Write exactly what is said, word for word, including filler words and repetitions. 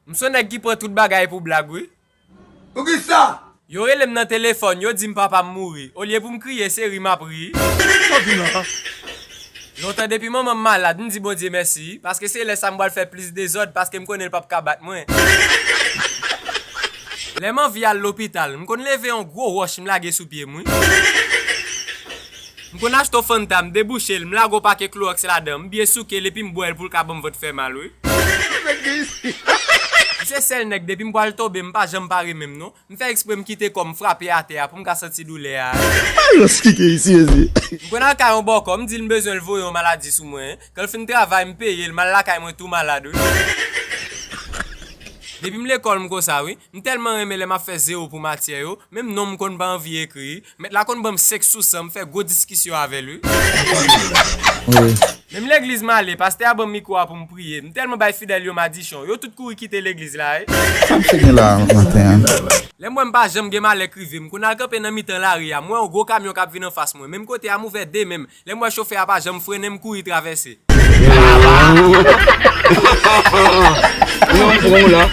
M se yon nèg ki pran tout bagay pou blag, wi. Poukisa? Yo rele m nan telefòn, yo di m papa m mouri. Olye pou m kriye, se ri m ap ri. Lontan depi manman m malad, m di Bondye mèsi, paske se lè sa m pral fè plis dezòd, paske m konnen l p ap ka bat mwen. Lè m anvi al lopital, m konn leve yon gwo wòch, m lage sou pye m, wi. M konn achte yon Fanta, m debouche l, m lage yon pake klowòks ladan, m byen souke l epi m bwè l pou l ka ban m vant fè mal, wi. M se sèl nèg, depi m pral tonbe, m pa janm pare menm, non. M fè ekspre m kite kò m frape atè a pou m ka santi doulè a. Alòs, kike isi, ezi. M konn al kay yon bòkò, m di l m bezwen l voye yon maladi sou mwen. Kan l fin travay, m peye l, m al lakay mwen tou malad, wi. Depi m lekòl, m konsa, wi. M tèlman renmen lè m ap fè zewo pou matyè yo, menm non m konn pa anvi ekri. Mèt la konn ban m senk sou san, m fè gwo diskisyon avè l, wi. Wi. Menm legliz m ale, pastè a ban m mikwo a pou m priye. M tèlman bay fidèl yo madichon, yo tout kouri kite legliz la, wi. Sa m se gen la maten an? Lè m wè m pa janm gen malè k rive m, konn al kanpe nan mitan lari a, m wè yon gwo kamyon k ap vin anfas mwen. Menm kote a, m ouvè de men m. Lè m wè chofè a pa janm frennen, m kouri travèse. Yo, bon la.